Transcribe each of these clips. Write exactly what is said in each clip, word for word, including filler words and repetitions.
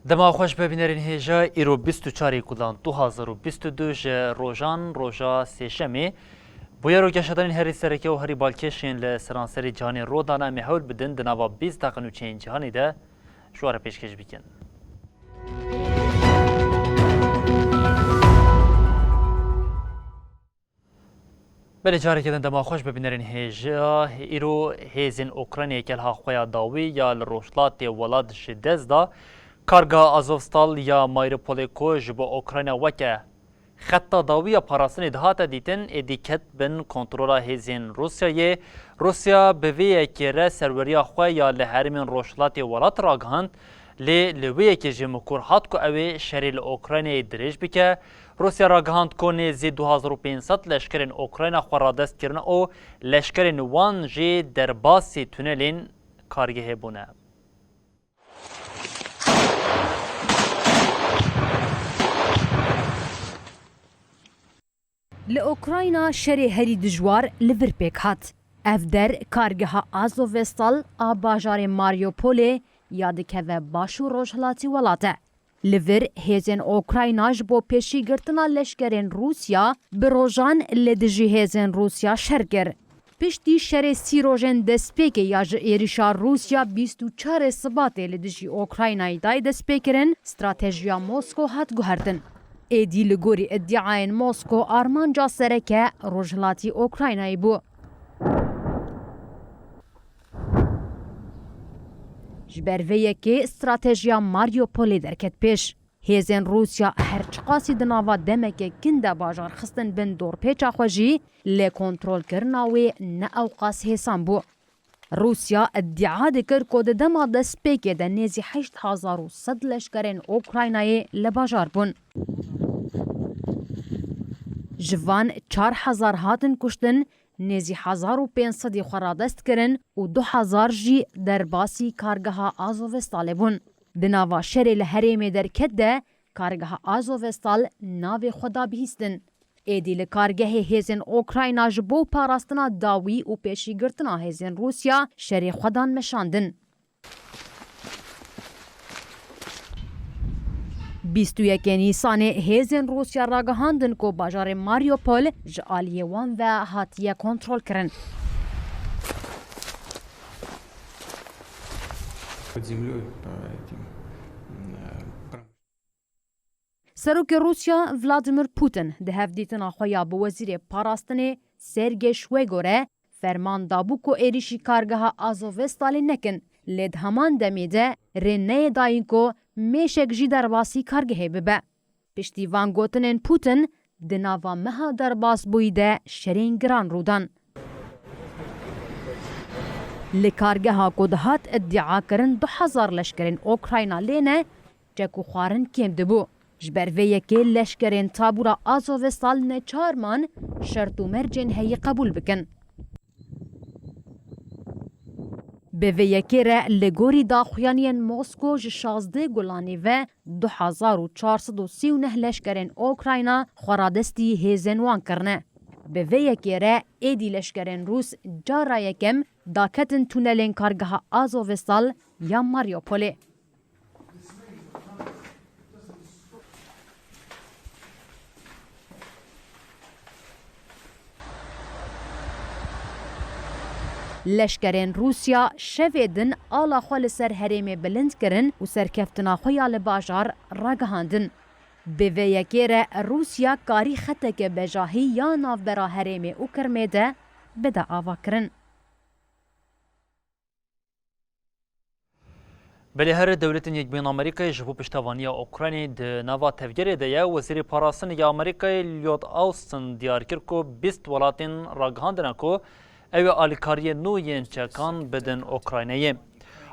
Dema xweş be bînerên hêja, îro bîst û çarê Gulan du hazar û bîst û du ji rojan, roja sêşemê. Bûyer û geşedanên herî sereke û herî balkêş yên li seranserê cîhanê rû dane, em ê hewl bidin di nava bîst deqe nûçeyên cîhanê de ji we re pêşkêş bikin. Belê, careke din dema xweş be bînerên hêja. Îro hêzên Ukraynayê kelha xwe ya dawî ya li rojhilatê welat ji dest da. Karga Azovstal ya Mariupolê ku ji bo Ukrayna weke xeta dawî ya parastinê dihate dîtin, êdî ket bin kontrola hêzên Rûsyayê. Rûsya bi vê yekê re serweriya xwe ya li herêmên rojhilatê welat ragihand, lê li wê yekê jî mikur hat ku ew ê şerê li Ukraynayê dirêj bike. Rûsya ragihand ku nêzî du hazar û pênc sed leşkerên Ukrayna xwe radest kirine û leşkerên wan jî derbasî tunelên kargehê bûne. Li Ukrayna şerê herî dijwar li vir pêk hat. Ev der kargeha Azovestal a bajarê Mariupolê ya dikeve baş û rojhilatî welat e. Li vir hêzên Ukrayna ji bo pêşîgirtina leşkerên Rûsya bi rojan li dijî hêzên Rûsya şer kir. Piştî şerê sî rojên destpêkê ya ji êrişa Rûsya bîst û çarê Sibatê li dijî Ukraynayê dayê destpêkirin, stratejiya Mosko hat guhertin. Êdî li gorî îdiayên Mosko armanca sereke rojhilatî Ukraynayê bû. Ji ber vê yekê stratejiya Mariupolê derket pêş. Hêzên Rûsya her çiqasî di nava demeke kin de bajar xistin bin dorpêça xwe jî, lê kontrolkirina wê ne ewqas hêsan bû. Rûsya îdia dikir ku di dema destpêkê de nêzî heşt hezar û sed leşkerên Ukraynayê li bajar bûn. Ji van çar hezar hatin kuştin, nêzî hezar û pênc sedî xwe radest kirin û du hezar jî derbasî kargeha Azovestalê bûn. Di nava şerê li herêmê derket de kargeha Azovestal navê xwe da bihîstin. Êdî li kargehê hêzên Ukrayna ji bo parastina dawî û pêşîgirtina hêzên Rûsya şerê xwe dan meşandin. Bîst û yekê Nîsanê hêzên Rûsya ragihandin ku bajarê Mariupol ji aliyê wan ve hatiye kontrolkirin. Под землёй, по этим, м, э, Serokê Rûsya Vladimir Putin di hevdîtina xwe ya bi Wezîrê Parastinê Sergey Şwego re ferman dabû ku êrîşî kargeha Azovestalê nekin, lê di heman demê de rê neyê dayîn ku mêşek jî derbasî kargehê bibe. Piştî van gotinên Putin, di nava meha derbasbûyî de şerên giran rû dan. Li kargeha ku dihat îdia kirin du hezar leşkerên Ukrayna lê ne, çek û xwarin kêm dibû. Ji ber vê yekê leşkerên tabûra Azovestal neçar man şert û mercên heyî qebûl bikin. Bi vê yekê re li gorî daxuyaniyên Mosko ji şazdeh Gulanê ve du hezar û çar sed û sî û neh leşkerên Ukrayna xweradestî hêzên wan kirine. Bi vê yekê re êdî leşkerên Rûs cara yekem daketin tunelên kargeha Azovestal ya Mariupolê. Leşkerên Rûsya şevê din ala xwe li ser herêmê bilind kirin û serkeftina xwe ya li bajar ragihandin. Bi vê yekê re Rûsya karî xeteke bejahî ya navbera herêmê û Kirmê de bide avakirin. Belê her Dewletên Yekbûyên Amerîkayê ji bo piştevaniya Ukraynê di nava tevgerê de ye. Wezîrê Parastinê ya Amerîkayê Lloyd Austin diyar kir ku bîst welatên ragihandine ku ew ê alîkariyên nû yên çekan bidin Ukraynayê.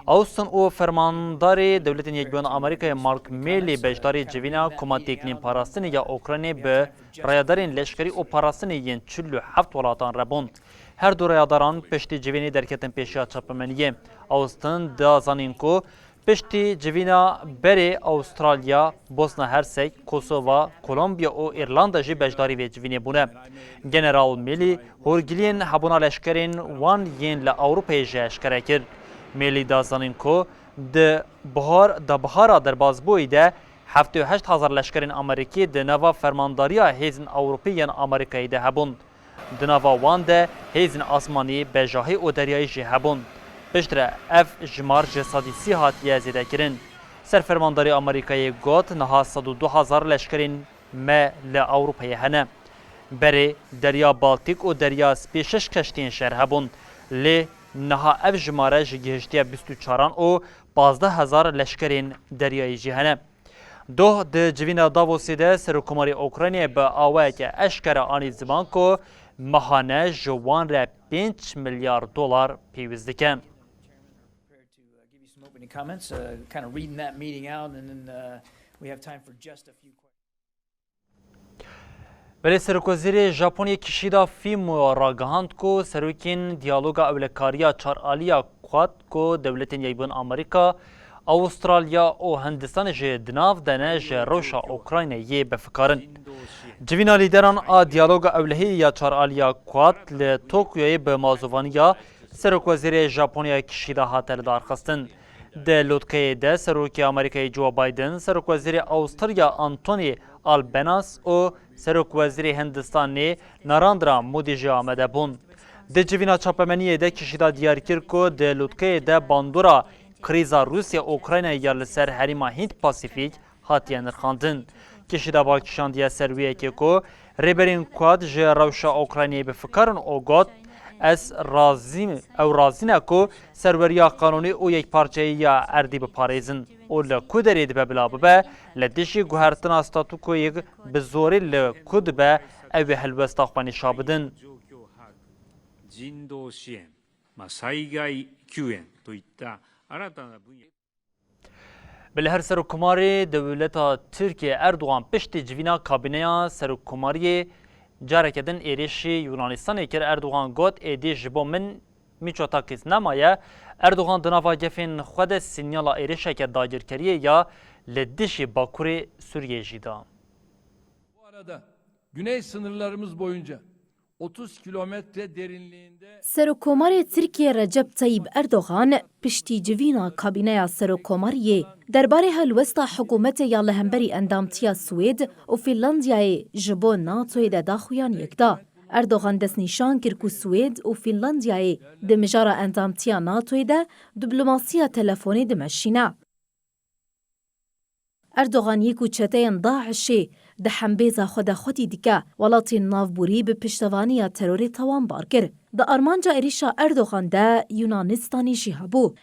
Austin û fermandarê Dewletên Yekbûyên Amerîkayê Mark Milley beşdarî civîna Koma Têkiliyên Parastinê ya Ukraynê bi rayedarên leşkerî û parastinê yên çil û heft welatan re bûn. Her du rayadaran piştî civînê derketin pêşiya çapemeniyê. Austin da zanîn ku piştî civîna berê Awustralya, Bosna Hersek, Kosova, Kolombiya û Îrlanda jî beşdarî vê civînê bûne. General Milley hûrgiliyên hebûna leşkerên wan yên li Ewropayê jî eşkere kir. Milley da zanîn ku Di buhar da bihara derbasbûyî de heftê û heşt hezar leşkerên Amerîkî di nava fermandariya hêzên Ewropî yên Amerîkayê de hebûn. Di nava wan de hêzên asmanî, bejahî û deryayî jî hebûn. Piştre ev jimar ji sedî sî hatiye zêdekirin. Serfermandariya Amerîkayê got, niha sed û du hezar leşkerên me li Ewropayê hene. Berê Derya Baltîk û Derya Spî şeş keştiyên şer hebûn. Lê niha ev jimare jî gihiştiye bîst û çaran û pazdeh hezar leşkerên deryayî jî hene. Doh di civîna Davosê de Serokkomarê Ukraynayê bi awayeke eşkere anî ziman ku mehane ji wan re pênc milyar dolar pêwîst dike. Prepared to, uh, give you some opening comments, uh, kind of reading that meeting out, and then, uh, we have time for just a few questions. Belê Serokwezîrê Japonyê Kishida Fumio ragihand ku serokên Diyaloga Ewlekariya Çaraliya Quad ku Dewletên Yekbûn Amerîka, Awistralya û Hindistanê jî di nav de ne ji rewşa Ukraynayê bifikirin. Civîna lîderan a Diyaloga Ewlehiyê ya Çaraliya Quad li Tokyoyê bi mazûvaniya Serokwezîrê Japonya Kishida hate lidarxistin. Di lotkeyê de Serokê Amerîkayê Joe Biden, Serokwezîrê Awusturya Anthony Albanese û Serokwezîrê Hindistanê Narendra Modi jî amade bûn. Di civîna çapemeniyê de Kishida diyar kir ku di lotkeyê de bandora krîza Rûsya-Ukraynayê ya li ser herêma Hînd-Pasîfîk hatiye nirxandin. Kişîda bal kişandiye ser wê yekê ku rêberên Kuad ji rewşa Ukraynayê bi fikar in û got, ez razî, ew razî ne ku serweriya qanûnî û yekparçeyî ya erdî biparêzin û li ku derê dibe bila bibe, li dijî guhertina statûkoyê bi zorê li ku dibe, ew ê helwesta xwe nîşa bidin. 人道支援、まあ、災害救援といった新たな分野 Bi li her Serokkomarê dewleta Tirkiyê Erdogan piştî civîna kabîneya Serokkomariyê careke din êrişî Yunanistanê kir. Erdogan got, êdî ji bo min Mitsotakis nemaye. Erdogan di nava gefên xwe de sînyala êrişeke dagirkeriyê ya li dijî Bakurê Sûriyê jî da. Bu arada güney sınırlarımız boyunca otuz kilometre derinliğinde Serokkomarê Tirkiyê Recep Tayyip Erdogan piştî civîna kabîneya Serokkomariyê derbarê helwesta hikûmetê ya li hemberî endamtiya Swêd û Fînlandiyayê ji bo NATOyê de daxuyaniyek da. Erdogan destnîşan kir ku Swêd û Fînlandiyayê di mijara endamtiya NATOyê de diplomasiya telefonê dimeşîne. Erdogan yê ku çeteyên DAIŞê di hembêza xwe de xwedî dike, welatên navborî bi piştevaniya terorê tawanbar kir. Di armanca êrişa Erdogan de Yunanistanê jî hebû.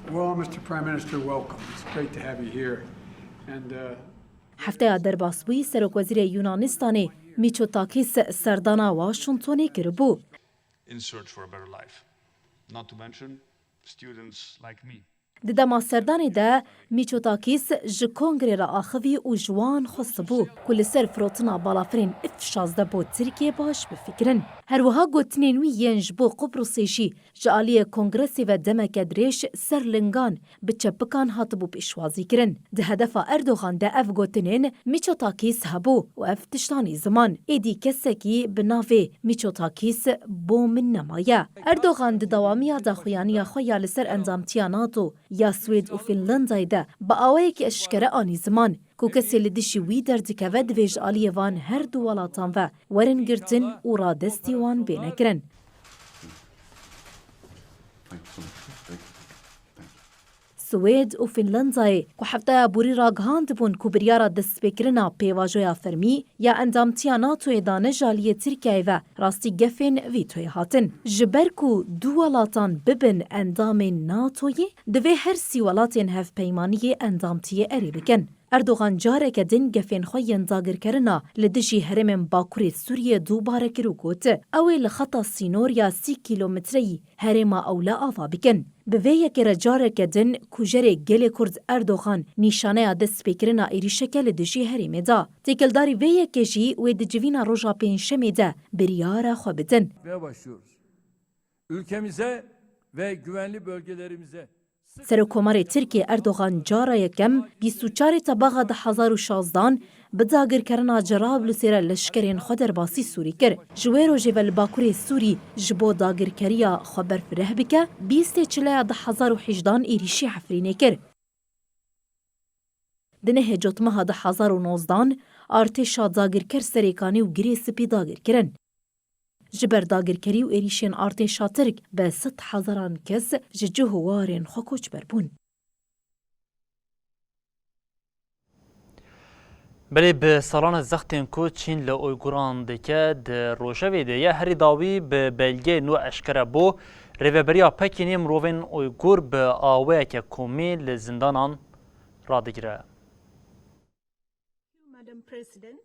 Well, Mister Prime Minister, welcome. It's great to have you here. And, uh, Hefteya derbasbûyî Serokwezîrê Yunanistanê Mitsotakis serdana Washingtonê kiribû. In search for a better life. Not to mention students like me. Di dema serdanê de Mitsotakis ji kongrê re axivî û ji wan xwestibû ku li ser firotina balafirên F şazdeh bo Tirkiyê baş bifikirin. Her wiha gotinên wî yên ji bo Qubrusê jî ji aliyê kongresê ve demeke dirêj ser lingan bi çepikan hatibû pêşwazî kirin. Di hedefa Erdogan de ev gotinên Mitsotakis hebû û ev tiştanî ziman, êdî kesekî bi navê Mitsotakis bo min nemaye. Erdogan di dewamiya daxuyaniya xwe ya li ser endamtiya NATO ya Swêd û Fînlandayê de bi awayekî eşkere anî ziman ku kesê li dijî wî derdikeve divê ji aliyê van her du welatan ve werin girtin û radestî wan bêne kirin. Swêd û Fînlandayê ku hefteya borî ragihandibûn ku biryara destpêkirina pêvajoya fermî ya endamtiya NATOyê dane ji aliyê Tirkiyeyê ve rastî gefên vîtoyê hatin. Ji ber ku du welatan bibin endamên NATOyê, divê her sî welatên hevpeymaniyê endamtiyê erê bikin. Erdogan careke din gefên xwe yên dagirkerina li dijî herêmên Bakurê Sûriyê dubare kir û got, ew ê li xeta sînor ya sî kîlometreyî herêma Ewla ava bikin. Bi vê yekê re careke din kujerê gelê Kurd Erdogan nîşaneya destpêkirina êrîşeke li dijî herêmê da. Têkildarî vê yekê jî wê di civîna roja Pêncşemê de biryara xwe bidin. Ve başlıyoruz. Ülkemize ve güvenli bölgelerimize Serokkomarê Tirkiyê Erdogan cara yekem bîst û çarê Tebaxa du hezar û şazdan bi dagirkerina Cerablusê re leşkerên xwe derbasî Sûrî kir. Ji wê rojê ve li Bakurê Sûrî ji bo dagirkeriya xwe berfireh bike, bîstê Çileya du hezar û hejdan êrîşî Efrînê kir. Di nehê Cotmeha du hezar û nozdan artêşa dagirker Serêkanî û Girê Spî dagir kirin. Ji ber dagirkerî û êrîşên artêşa Tirk bi sed hezaran kes ji cih û warên xwe koçber bûn. Belê bi salan e zextên ku Çîn li Uyguran dike di rojevê de ye, herî dawî bi belgeyê nû eşkere bû, Rêveberiya Pekînê mirovên Uygur bi awayeke komî li zindanan radigire. Madam President.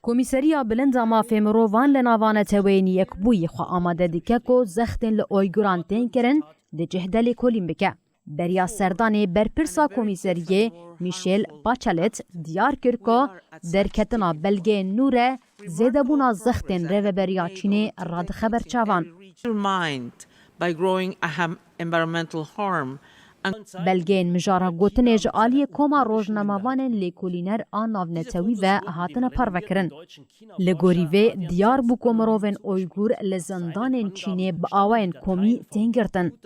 Komîseriya Bilind a Mafê Mirovan li nava Neteweyên Yekbûyî xwe amade dike ku zextên li Uyguran tên kirin di cih de lêkolîn bike. Beriya serdanê berpirsa komîseriyê Michelle Bachelet diyar kir ku derketina belgeyên nû re zêdebûna zextên rêveberiya Çînê radixe ber çavan. Undermined by growing aham environmental harm and Belgeyên mijara gotinê ji aliyê koma rojnamevanên lêkolîner a navnetewî ve hatine parvekirin. Li gorî vê diyar bû ku mirovên Uygur li zindanên Çînê bi awayên komî tên girtin.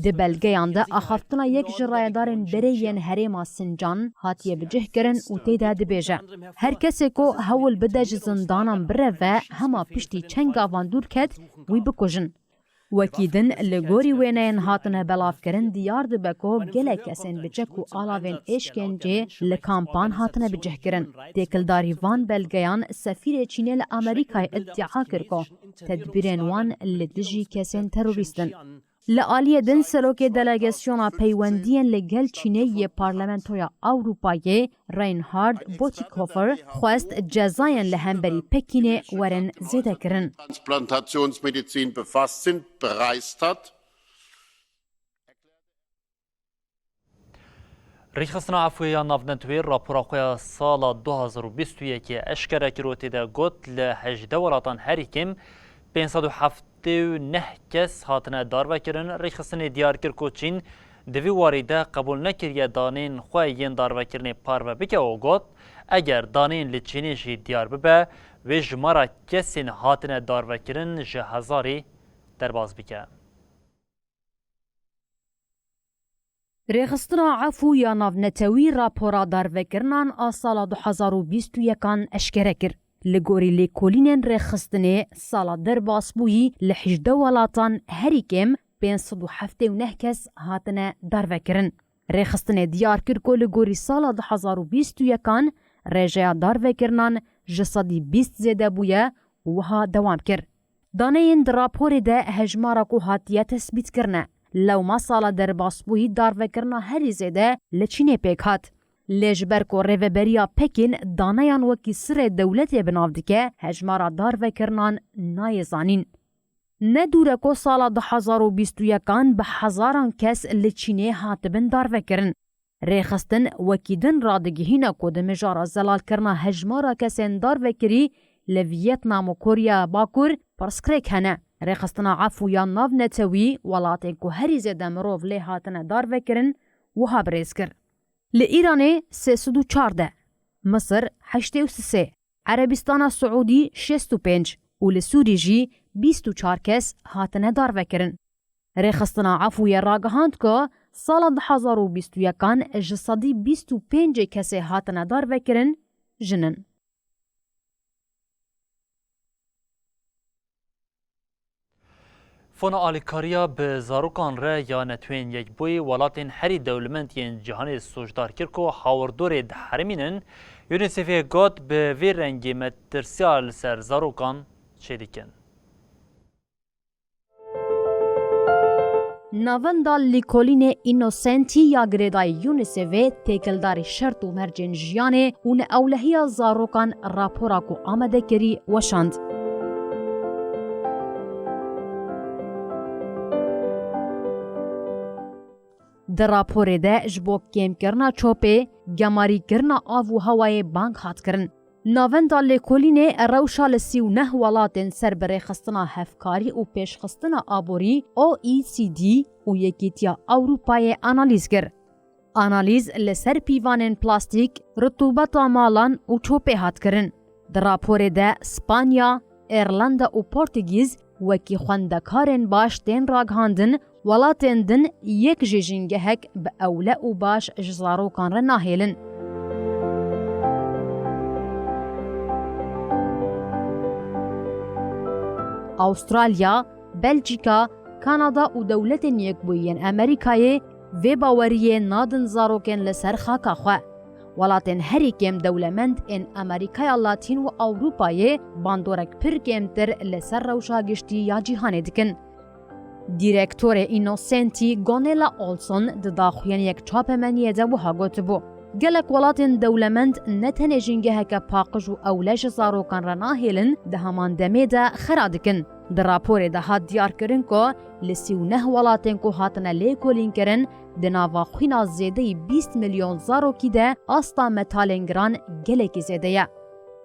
Di belgeyan de axaftina yek ji rayedarên berê yên herêma Sincan hatiye bicihkirin û tê de dibêje, her kesê ku hewl bide ji zindanan bireve, hema piştî çend gavan dûr ket, wî bikujin. Wekî din li gorî wêneyên hatine belavkirin diyar dibe ku gelek kesên bi çek û alavên êşkencê li kampan hatine bicihkirin. Têkildarî van belgeyan sefîrê Çînê li Amerîkayê îdîa kir ku tedbîrên wan li dijî kesên terorîst in. Li aliyê din serokê delegasyona peywendiyên li gel Çînê yê Parlamentoya Ewropayê Reinhard Bütikofer xwest cezayên li hemberî Pekînê werin zêdekirin. Transplantationsmedizin befasst sind, bereist hat. Rêxistina Efû ya Navnetewî rapora xwe ya sala du hazar û bîst û yekê eşkere kir û tê de got, li hejdeh welatan herî kêm pênc sed û heftê û neh kes hatine darvekirin. Rêxistinê diyar kir ku Çîn di vî warî de qebûl nekiriye daneyên xwe yên darvekirinê parve bike û got, eger daneyên li Çînê jî diyar bibe, wê jimara kesên hatine darvekirin ji hezarî derbas bike. Rêxistina Efû ya Navnetewî rapora darvekirinan a sala du hazar û bîst û yekan eşkere kir. Li gorî lêkolînên rêxistinê, sala derbasbûyî li hejdeh welatan herî kêm pênc sed û heftê û neh kes hatine darvekirin. Rêxistinê diyar kir ku li gorî sala du hazar û bîst û yekan rêjeya darvekirinan ji sedî bîst zêde bûye û wiha dewam kir. Daneyên di raporê de hejmara ku hatiye tesbîtkirine, lewma sala derbasbûyî darvekirina herî zêde li Çînê pêk hat. Lê ji ber ku Rêveberiya Pekîn daneyan wekî sirê dewletê bi nav dike, hejmara darvekirinan nayê zanîn. Ne dûr e ku sala du hazar û bîst û yekan bi hezaran kes li Çînê hatibin darvekirin. Rêxistin wekî din radigihîne ku di mijara zelalkirina hejmara kesên darvekirî li Viyetnam û Korya Bakur pirsgirêk hene. Rêxistina Efû ya Navnetewî welatên ku herî zêde mirov lê hatine darvekirin wiha birêz kir. Li Îranê sê sed û çardeh, Misir heştê û sê, Erebistana Siûdî şêst û pênc û li Sûrî jî bîst û çar kes hatine darvekirin. Rêxistina Efûyê ragihand ku sala du hazar û bîst û yekan ji sedî bîst û pêncê kesê hatine darvekirin jin in. Fona alîkariya bi zarokan re ya Netewên Yekbûyî welatên herî dewlemend yên cîhanê sûcdar kir ku hawirdorê diherimînin. UNICEFê got, bi vî rengî metirsiya li ser zarokan çêdikin. Navenda Lîkolînê Innocenti ya girêdayî UNICEFê têkildarî şert û mercên jiyanê û neewlehiya zarokan rapora ku amade kirî weşand. Di raporê de ji bo kêmkirina çopê, gemarîkirina av û hewayê bang hat kirin. Navenda lêkolînê rewşa li sî û neh welatên ser bi rêxistina hevkarî û pêşxistina aborî O E C D û Yekîtiya Ewropayê analîz kir. Analîz li ser pîvanên plastîk, ritûbeta malan û çopê hat kirin. Di raporê de Spanya, Îrlanda û Portugîz wekî xwendekarên baş tên ragihandin, welatên din yek jî jîngehek bi ewle û baş ji zarokan re nahêlin. Awustralya, Belçîka, Kanada û Dewletên Yekbûyî yên Amerîkayê vê baweriyê nadin zarokên li ser xaka xwe. Welatên herî kêm dewlemend ên Amerîkaya Latîn û Ewropayê bandorek pir kêmtir li ser rewşa giştî ya cîhanê dikin. Dîrektorê Innocenti Gonella Olson di daxuyaniyek çapemeniyê de wiha gotibû, gelek welatên dewlemend ne tenê jîngeheke paqij û ewle ji zarokan re nahêlin, di heman demê de xera dikin. Di raporê de hat diyarkirin ku li sî û neh welatên ku hatine lêkolînkirin, di nava xwîna zêdeyî bîst milyon zarokî de asta metalên giran gelekî zêde ye.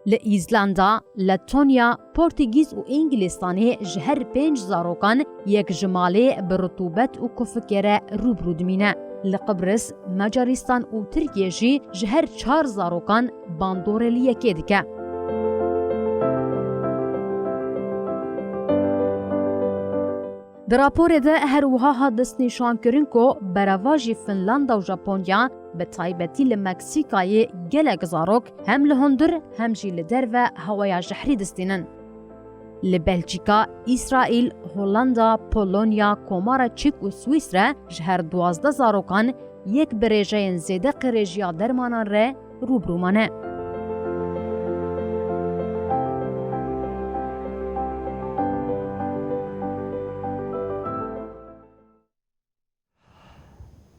Li Îzlanda, Letonya, Portugîz û Îngilîstanê ji her pênc zarokan yek ji malê bi rutûbet û kufikê re rû bi rû dimîne. Li Qibris, Macaristan û Tirkiye jî ji her çar zarokan bandorê li yekê dike. Di raporê de her wiha hat destnîşankirin ku berevajî Finlanda û Japonya, bi taybetî li Meksîkayê gelek zarok hem li hundir hem jî li derve hewaya jehrî distînin. Li Belçîka, Îsraîl, Hollanda, Polonya, Komara Çek û Swîsre ji her duwazdeh zarokan yek bi rêjeyên zêde qirêjiya dermanan re rû bi rû mane.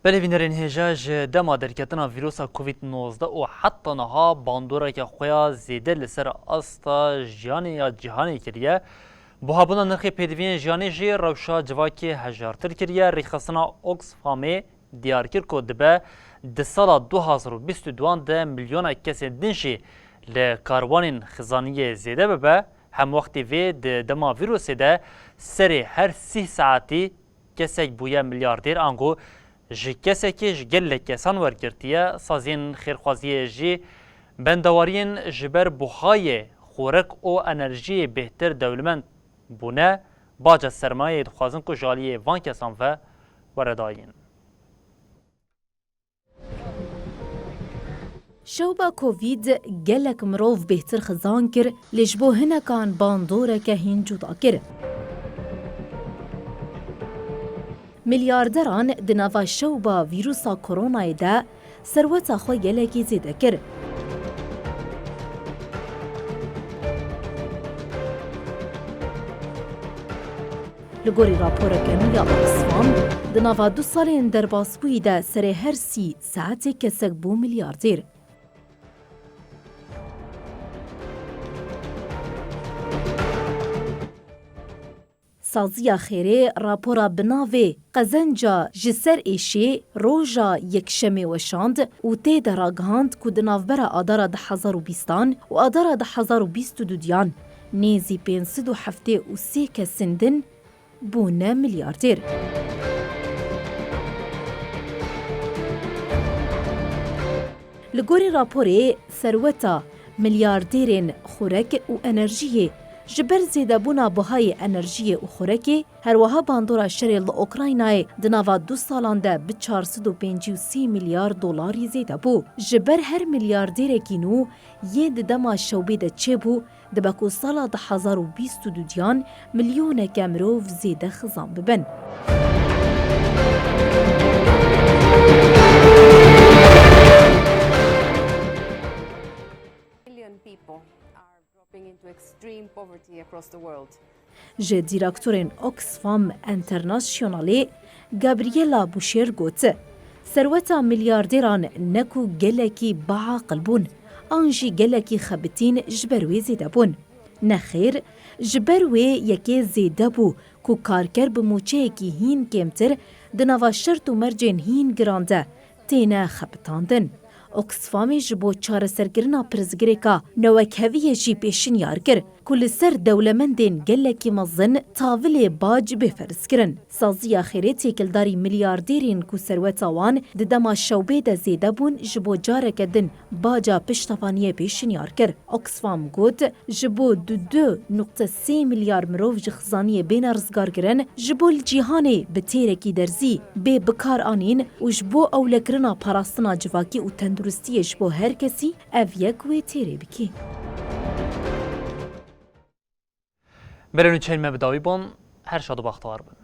Belê bînerên hêja, ji dema derketina vîrusa Covid nozdeh û heta niha bandoreke xwe ya zêde li ser asta jiyanê ya cîhanê kiriye. Buhabûna nirxê pêdiviyên jiyanê jî rewşa civakê hejartir kiriye. Rêxistina Oxfamê diyar kir ku dibe di sala du hazar û bîst û duan de milyonek kesên din jî li karwanên xizaniyê zêde bibe. Hemwextî vê di dema vîrusê de serê her sîh saetî kesek bûye milyardêr, ango ji kesekê ji gelek kesan wergirtiye. Saziyên xêrxwaziyê jî bendewariyên ji ber buhayê, xorek û enerjiyê bêhtir dewlemend bûne. Baca sermayeyê dixwazin ku ji aliyê van kesan ve were dayîn. Şewba Covid gelek mirov bêhtir xizan kir, lê ji bo hinekan bandoreke hîn cuda kir. Milyarderan di nava şewba vîrusa koronayê de serweta xwe gelekî zêde kir. Li gorî raporeke nû ya Oxfam, di nava du salên derbasbûyî de serê her sî saetê kesek bû milyardêr. Saziya Xêrê rapora bi navê Qezenca ji ser êşê roja Yekşemê weşand û tê de ragihand ku di navbera Adara du hezar û bîstan û Adara du hezar û bîst û dudiyan nêzî pênc sed û heftê û sê kesên din bûne milyardêr. Li gorî raporê, serweta milyardêrên xurek û enerjiyê ji ber zêdebûna buhayê enerjiyê û xurekê, her wiha bandora şerê li Ukraynayê di nava du salan de bi çar sed û pêncî û sê milyar dolarî zêde bû. Ji ber her milyardêrekî nû yê di dema şewbê de çêbû, dibe ku sala du hezar û bîst û dudiyan milyoneke mirov zêde xizan bibin. Million people are dropping into extreme poverty across the world. Ji dîrektorên Oxfam Internationalê Gabriela Boucher got, serweta milyardêran ne ku gelekî biaqil bûn, an jî gelekî xebitîn ji ber wê zêde bûn. Nexêr, ji ber wê yekê zêde bû ku karker bi mûçeyekî hîn kêmtir di nava şert û mercên hîn giran de têne xebitandin. Oxfamê ji bo çareserkirina pirsgirêka newekheviyê jî pêşinyar kir ku li ser dewlemendên gelekî mezin tavilê bac bê ferzkirin. Saziya Xêrê têkildarî milyardêrên ku serweta wan di dema şewbê de zêde bûn ji bo careke din baca piştevaniyê pêşinyar kir. Oxfam got, ji bo du nokte sê milyar mirov ji xizaniyê bêne rizgarkirin, ji bo li cîhanê bi têrekî derzî bê bikaranîn û ji bo ewlekirina parastina civakî û tenduristiyê ji bo her kesî ev yek wê têrê bikî. Berê nûçeyên me bi dawî bûn, her şad û baxtewar bin.